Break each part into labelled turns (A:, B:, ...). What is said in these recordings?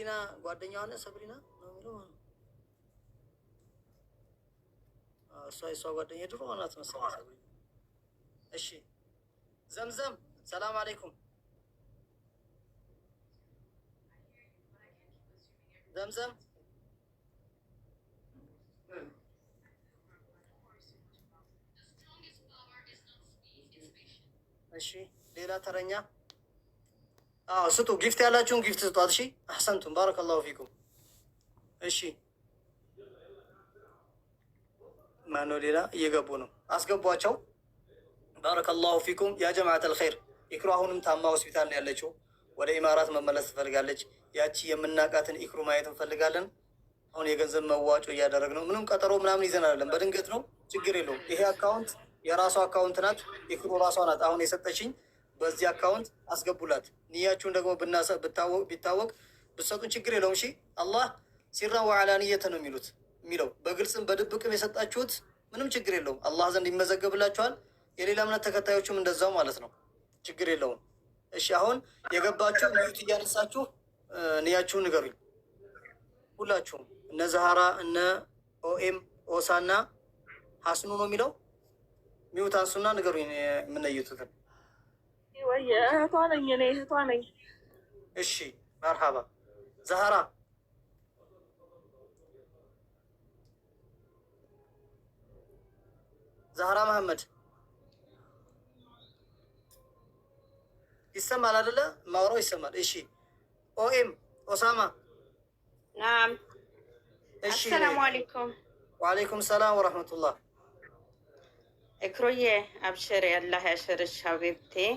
A: የሰብሪና ጓደኛዋ ነው። ሰብሪና ነው የሚለው እሷ የእሷ ጓደኛ የድሮ ናት መሰለኝ ሰብሪና። እሺ ዘምዘም ሰላም አለይኩም። ዘምዘም እሺ ሌላ ተረኛ። አዎ ስጡ፣ gift ያላችሁን gift ስጧት። እሺ أحسنتم بارك الله فيكم። እሺ ማነው ሌላ? እየገቡ ነው፣ አስገቧቸው። بارك الله فيكم يا جماعة الخير። ኢክሩ አሁንም ታማ ሆስፒታል ነው ያለችው። ወደ ኢማራት መመለስ ትፈልጋለች። ያቺ የምናውቃትን ኢክሩ ማየት እንፈልጋለን። አሁን የገንዘብ መዋጮ እያደረግ ነው። ምንም ቀጠሮ ምናምን ይዘን አይደለም፣ በድንገት ነው። ችግር የለውም። ይሄ account የራሷ account ናት። ኢክሩ ራሷ ናት አሁን የሰጠችኝ። በዚህ account አስገቡላት። ንያችሁን ደግሞ ቢታወቅ ብትሰጡን ችግር የለውም። እሺ አላህ سرا وعلانية ነው የሚሉት የሚለው በግልጽም በድብቅም የሰጣችሁት ምንም ችግር የለውም። አላህ ዘንድ ይመዘገብላችኋል። የሌላ እምነት ተከታዮችም እንደዛው ማለት ነው። ችግር የለውም። እሺ አሁን የገባችሁ mute እያነሳችሁ ንያችሁን ንገሩኝ ሁላችሁም። እነ ዛሃራ እነ ኦኤም ኦሳና ሀስኑ ነው የሚለው mute አንሱና ንገሩኝ የምነይቱትን።
B: ወይ እህቷ ነኝ እኔ እህቷ ነኝ።
A: እሺ መርሃባ ዛሃራ ዛህራ መሐመድ ይሰማል አይደለ? ማውራው ይሰማል። እሺ ኦኤም ኦሳማ
C: نعم።
A: እሺ
C: السلام عليكم።
A: وعليكم السلام ورحمة الله።
C: እክሩዬ أبشري፣ አላህ ያሽርሽ حبيبتي።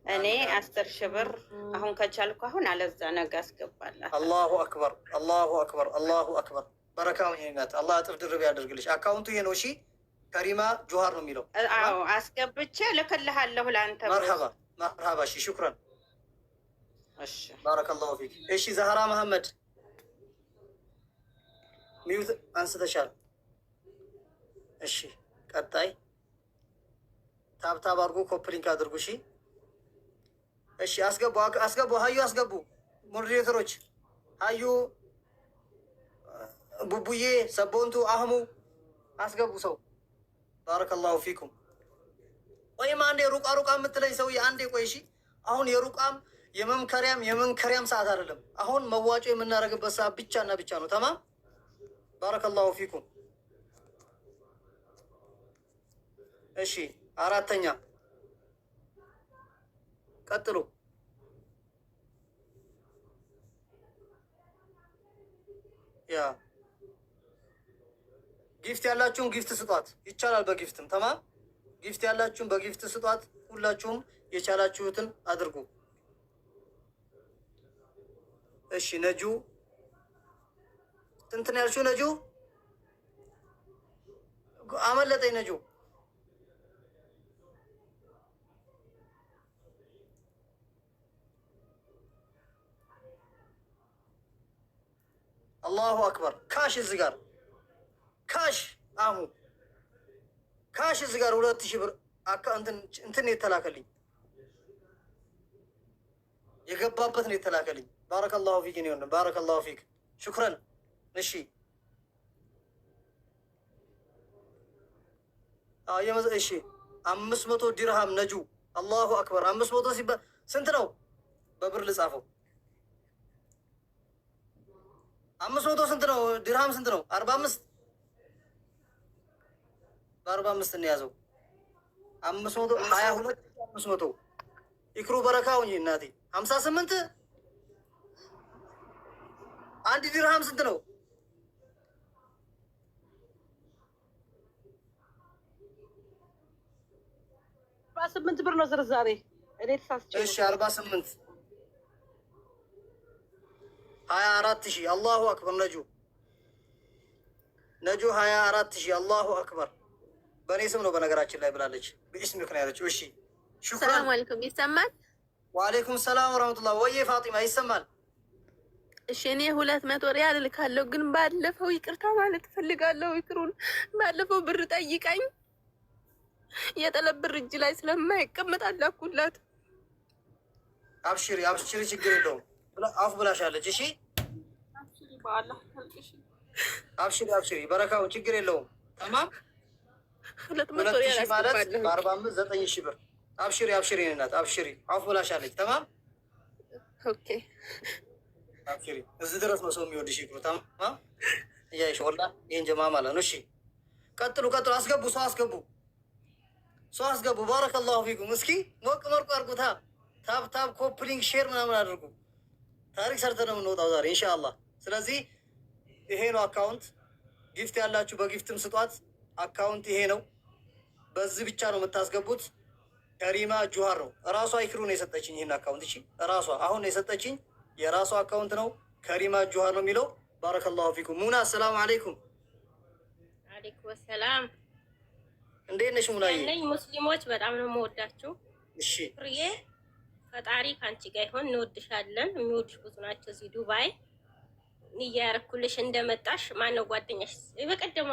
C: እኔ 10,000 ብር አሁን ከቻልኩ አሁን አለዛ ነገ አስገባላት።
A: الله أكبر፣ الله أكبر፣ الله أكبر። በረካውን ይሄ ናት። አላህ እጥፍ ድርብ ያደርግልሽ። account ኡ ይሄ ነው። እሺ ከሪማ ጁሃር ነው የሚለው።
C: አዎ አስገብቼ እልክልሃለሁ ለአንተ።
A: مرحبا مرحبا። እሺ شكرا።
C: እሺ
A: بارك الله فيك። እሺ ዛህራ መሐመድ mute አንስተሻል። እሺ ቀጣይ tap tap አድርጉ፣ copy link አድርጉ። እሺ እሺ አስገቡ፣ አስገቡ፣ ሀዩ አስገቡ። moderator ኦች ሀዩ፣ ቡቡዬ፣ ሰቦንቱ፣ አህሙ አስገቡ ሰው። بارك الله فيكم። ወይም አንዴ ሩቃ ሩቃ የምትለኝ ሰውዬ አንዴ ቆይ። እሺ አሁን የሩቃም የመምከሪያም የመንከሪያም ሰዓት አይደለም። አሁን መዋጮ የምናደርግበት ሰዓት ብቻ እና ብቻ ነው። تمام بارك الله فيكم። እሺ አራተኛ ቀጥሉ። ያ gift ያላችሁን gift ስጧት፣ ይቻላል። በ gift ም تمام። gift ያላችሁን በ gift ስጧት። ሁላችሁም የቻላችሁትን አድርጉ። እሺ ነጁ ስንት ነው ያልሽው? ነጁ አመለጠኝ። ነጁ الله أكبر። cash እዚህ ጋር cash አሁ cash እዚህ ጋር 2000 ብር እንትን የተላከልኝ የገባበት ነው የተላከልኝ። بارك الله فيك ነው بارك الله فيك شكرا። እሺ እሺ 500 ዲርሃም ነጁ። الله أكبر። 500 ሲባል ስንት ነው በብር ልጻፈው? 500 ስንት ነው? ዲርሃም ስንት ነው? 45 በ45 እንያዘው። 522 500 ኢክሩ በረካ ሁኚ እናቴ። 58 አንድ ዲርሃም ስንት ነው?
B: 48 ብር ነው ዝርዛሬ። እኔ ተሳስቼ።
A: እሺ 48 24,000። الله أكبر። ነጁ ነጁ 24,000። الله أكبر። በእኔ ስም ነው በነገራችን ላይ ብላለች። باسمك ነው ያለችው። እሺ شكرا።
D: سلام عليكم። ይሰማል?
A: وعليكم السلام ورحمة الله። ወዬ ፋጢማ ይሰማል?
D: እሺ እኔ 200 ሪያል እልካለሁ፣ ግን ባለፈው ይቅርታ ማለት እፈልጋለሁ። ይቅሩን ባለፈው ብር ጠይቀኝ የጠለብ ብር እጅ ላይ ስለማይቀመጥ አላኩላት።
A: أبشري أبشري፣ ችግር የለውም። አፉ ብላሻለች። እሺ
D: በአላህ ታልቅሽ።
A: አብሽሪ አብሽሪ፣ በረካውን ችግር የለውም። ተማም።
D: 200
A: ሁለት
D: ሪያል
A: ሺህ ማለት
D: አስገባለሁ።
A: በ45 9,000 ብር። አብሽሪ አብሽሪ፣ የእኔ እናት አብሽሪ። አውፍ ብላሻለች። ተማም።
D: Okay።
A: አብሽሪ። እዚህ ድረስ ነው ሰው የሚወድሽ ይክሩ። ተማም፣ እያይሽ ወላ ይህን ጀማ ማለት ነው። እሺ ቀጥሉ ቀጥሉ፣ አስገቡ፣ ሰው አስገቡ፣ ሰው አስገቡ። ባረከላሁ ፊኩም። እስኪ ሞቅ መርቆ አድርጉታ። Tap tap፣ copy link፣ share ምናምን አድርጉ። ታሪክ ሰርተን ነው የምንወጣው ዛሬ ኢንሻአላህ። ስለዚህ ይሄ ነው account። Gift ያላችሁ በ gift ም ስጧት። Account ይሄ ነው። በዚህ ብቻ ነው የምታስገቡት። ከሪማ ጁሃር ነው፣ እራሷ ይክሩ ነው የሰጠችኝ ይህን account። እሺ እራሷ አሁን ነው የሰጠችኝ፣ የራሷ account ነው። ከሪማ ጁሃር ነው የሚለው። ባረከላሁ ፊኩም። ሙና፣ አሰላሙ አለይኩም።
E: አለይኩም ሰላም።
A: እንዴት ነሽ ሙናዬ?
E: ነኝ። ሙስሊሞች በጣም ነው የምወዳችሁ።
A: እሺ።
E: ፍርዬ ፈጣሪ ከአንቺ ጋር ይሆን። እንወድሻለን። የሚወድሽ ብዙ ናቸው እዚህ ዱባይ። ንያ ያረኩልሽ እንደመጣሽ ማነው ጓደኛሽ በቀደማ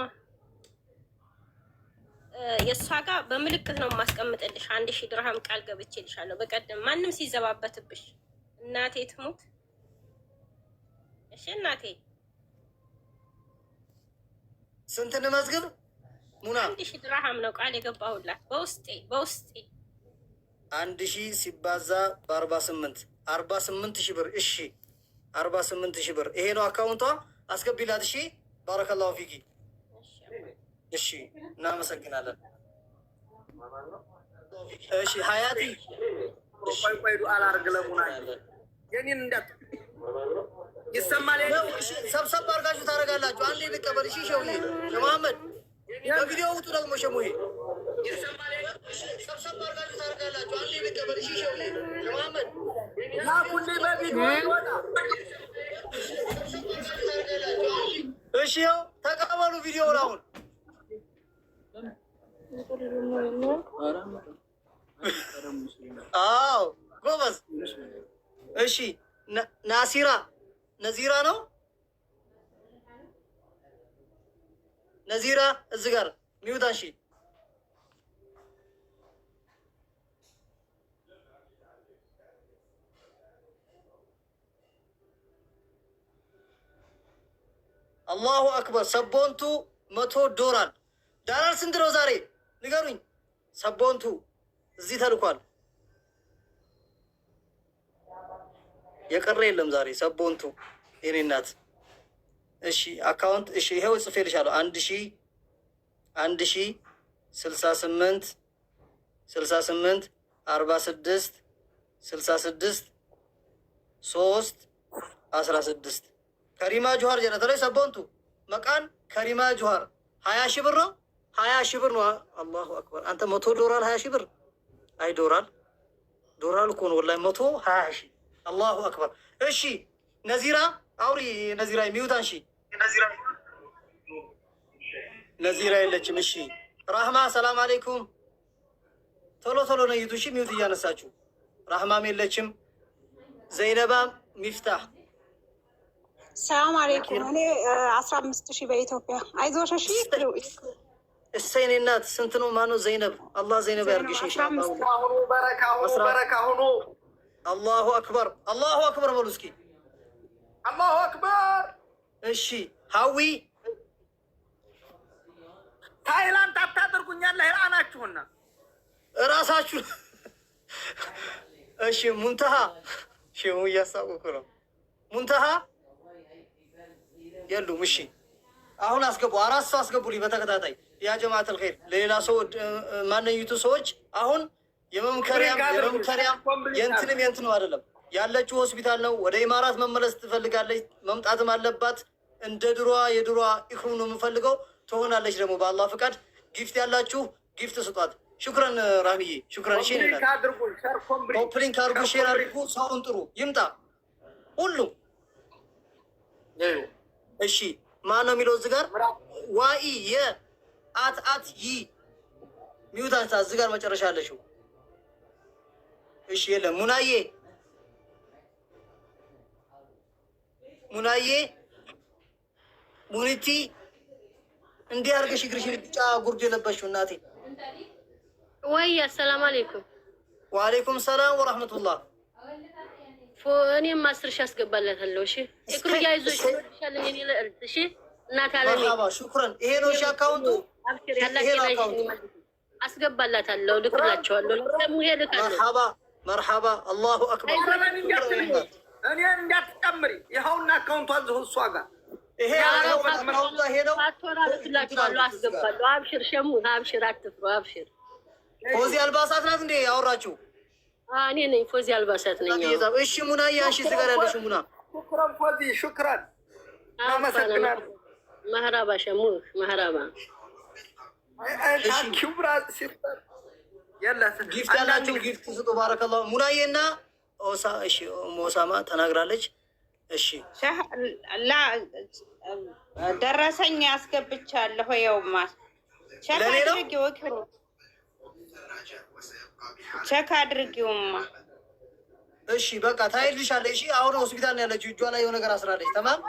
E: የእሷ ጋር በምልክት ነው የማስቀምጥልሽ። 1000 ድርሃም ቃል ገብቼልሻለሁ። በቀደም ማንም ሲዘባበትብሽ እናቴ ትሙት። እሺ እናቴ።
A: ስንት እንመዝግብ ሙና?
E: 1000 ድርሃም ነው ቃል የገባሁላት በውስጤ በውስጤ።
A: 1000 ሲባዛ በ48 48,000 ብር። እሺ፣ 48,000 ብር። ይሄ ነው account ቷ። አስገቢላት። እሺ፣ ባረከላሁ ፊኪ። እሺ፣ እናመሰግናለን። እሺ ሀያቲ።
F: ቆይ ቆይ፣ ዱዓ ላድርግ ለሙና። የኔን እንዳት ይሰማል።
A: ነው። እሺ ሰብሰብ አድርጋችሁ ታደርጋላችሁ። አንዴ ልቀበል። እሺ ሸውዬ መሐመድ በቪዲዮ ውጡ ደግሞ ሸሙዬ። እሺ ሰብሰብ አድርጋችሁ ታደርጋላችሁ። አንዴ ልቀበል። እሺ ሸውዬ መሐመድ
F: ላኩልኝ በቪዲዮ ይወጣ።
A: እሺ ያው ተቀበሉ ቪዲዮውን አሁን። አዎ ጎበዝ። እሺ ናሲራ፣ ነዚራ ነው፣ ነዚራ እዚህ ጋር mute አንሺ። አላሁ አክበር። ሰቦንቱ 100 ዶላር። ዶላር ስንት ነው ዛሬ ንገሩኝ። ሰቦንቱ እዚህ ተልኳል። የቀረ የለም ዛሬ ሰቦንቱ የኔ እናት። እሺ account፣ እሺ ይሄው ጽፌልሻለሁ። 1000 1068 68 46 66 3 16 ከሪማ ጁሃር ጀነተ ላይ ሰቦንቱ መቃን ከሪማ ጁሃር 20,000 ብር ነው። 20,000 ብር ነው። አላሁ አክበር። አንተ 100 ዶላር 20,000 ብር፣ አይ ዶላር ዶላር እኮ ነው ወላሂ፣ 120,000። አላሁ አክበር። እሺ ነዚራ አውሪ። ነዚራ mute አንሺ። ነዚራ የለችም። እሺ ራህማ፣ ሰላም አለይኩም። ቶሎ ቶሎ ነው ይቱ። እሺ mute እያነሳችሁ። ራህማም የለችም። ዘይነባ ሚፍታህ።
G: ሰላም አለይኩም። እኔ 15,000 በኢትዮጵያ። አይዞሽ እሺ።
A: እሰይ እኔ እናት ስንት ነው? ማነው ዘይነብ? አላህ ዘይነብ ያርግሽ ኢንሻአላህ።
F: ሁኑ በረካ ሁኑ በረካ ሁኑ።
A: አላሁ አክበር፣ አላሁ አክበር በሉ እስኪ።
F: አላሁ አክበር።
A: እሺ ሀዊ።
F: ታይላንድ አታደርጉኛለህ አናችሁና።
A: እራሳችሁ። እሺ ሙንተሃ፣ ሼሁ እያሳወቁ ነው። ሙንተሃ የሉም። እሺ አሁን አስገቡ፣ አራት ሰው አስገቡልኝ በተከታታይ። ያ ጀማዓተል ኸይር ለሌላ ሰው ማነኝቱ ሰዎች አሁን የመምከሪያም የመምከሪያም የእንትንም የእንትንም አይደለም፣ ያለችው ሆስፒታል ነው። ወደ ኢማራት መመለስ ትፈልጋለች፣ መምጣትም አለባት። እንደ ድሯ የድሯ ኢክሩ ነው የምንፈልገው። ትሆናለች ደግሞ በአላህ ፍቃድ። Gift ያላችሁ gift ስጧት። ሹክረን ራሚዬ፣ ሹክረን። እሺ copy link አድርጉ፣ share አድርጉ፣ ሰውን ጥሩ ይምጣ ሁሉም። እሺ ማን ነው የሚለው እዚህ ጋር? ዋኢ የ አት አት ይ mute አንሳ። እዚህ ጋር መጨረሻ አለችው። እሺ የለም። ሙናዬ፣ ሙናዬ፣ ሙኒቲ፣ እንዲህ አድርገሽ እግርሽን ቢጫ ጉርድ የለበሽው እናቴ።
E: ወይ አሰላም አለይኩም።
A: ወአለይኩም ሰላም ወራህመቱላህ።
H: እኔም 10,000 አስገባላታለሁ። እሺ ኢክሩዬ አይዞሽ፣ እንወድሻለን የኔ ልዕልት። እሺ እናት አለሜ።
A: መርሃባ شكرا። ይሄ ነው እሺ account ኡ።
H: አብሽር፣ ያላህ
A: ይሄ ነው
H: ጤና
A: account ኡ።
H: ይስጥልኝ። አስገባላታለሁ፣ ልክላቸዋለሁ። ለሙሄ ልካለሁ።
A: መርሃባ መርሃባ። الله أكبر።
F: እኔን እንዳትጨምሪ። ይኸውና account ዋ እዚሁ እሷ ጋር።
A: ይሄ account ዋ ይሄ ነው።
H: ፓስፖርት አልክላቸዋለሁ፣ አስገባለሁ። አብሽር ሸሙ፣ አብሽር፣ አትፍሩ፣ አብሽር።
A: ፎዚ አልባሳት ናት እንዴ ያወራችሁ?
H: እኔ ነኝ ፎዚ አልባሳት ነኝ።
A: እሺ ሙና፣ እሺ እዚህ ጋር ያለሽ ሙና።
F: شكرا ፎዚ፣ شكرا፣ አመሰግናለሁ።
H: መህራባ ሸሙ፣ መህራባ።
F: Thank you sister።
A: Gift ያላችሁ gift ስጡ። بارك الله ሙናዬ እና ኦሳ። እሺ ኦሳማ ተናግራለች። እሺ።
C: ደረሰኝ አስገብቻለሁ። ይኸውማ check
A: ለእኔ ነው?
C: አድርጊው፣ እክሩ check አድርጊውማ።
A: እሺ በቃ ታይልሻለች። እሺ አሁን ሆስፒታል ነው ያለችው። እጇ ላይ የሆነ ነገር አስራለች። تمام።